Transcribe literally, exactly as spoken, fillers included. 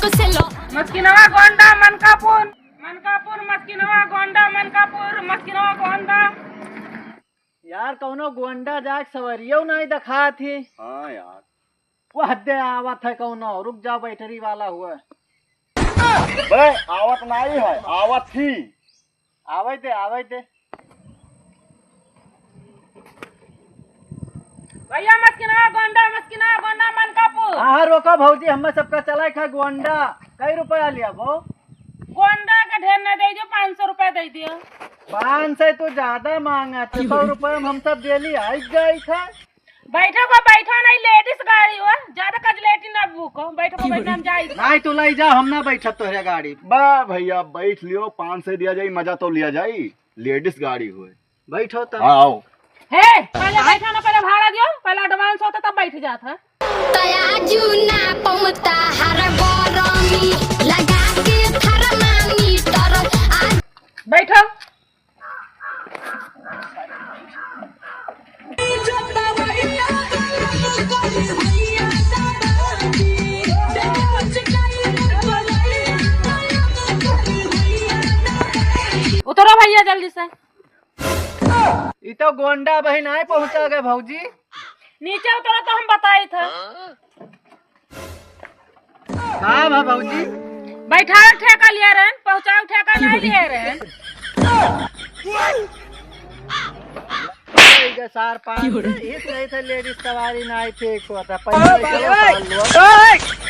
मस्किनवा गोंडा मनकापुर, मनकापुर मस्किनवा गोंडा, मनकापुर मस्किनवा गोंडा। यार, कौनो गोंडा जाके सवरियो नहीं दिखात ही। हाँ यार। वह दे आवत है कौनो, रुक जाओ, बैटरी वाला हुआ। बे, आवत नहीं है, आवत ही। आवे दे, आवे दे। भैया, मस्किना गोंडा, मस्किना गोंडा, मनकापुर। हाँ, हाँ, रोको भौजी, हमें सबका चला खा गोंडा। कई रुपया लिया वो? गोंडा का ढेर ना दे दियो, पाँच सौ रुपया दे दियो। पाँच सौ तो ज्यादा मांगा, छह सौ रुपया में हम सब डेली आई जाई था। बैठो को बैठो नहीं, लेडीज गाड़ी हो, ज्यादा कजलेटी ना भूको, बैठो को बैठो, हम जाई। नहीं तो लाई जा, हम ना बैठब तोहरे गाड़ी। बा भैया, बैठ लियो, पाँच सौ दिया जाई, मजा तो लिया जाई, लेडीज गाड़ी हुए। बैठो तब। हाँ, आओ। हे, पहले बैठो ना, पहले भाड़ा दियो, पहले एडवांस होता तब बैठ जात है। तया जूना पमता हर गरमी लगा के थर्मामीटर आ बैठो। उतरो भैया जल्दी से। ई तो गोंडा बहिन आए पहुंचा गए भौजी। नीचे उतरो तो हम बताई था। का बा भौजी? बैठाओ ठेका लिया रहन, पहुंचाओ ठेका नहीं लिया रहन। ठीक है, सार पाँच सौ, इस नहीं थे लेडीज सवारी नहीं थे, को था, पैसा लेके लो, सार लोग।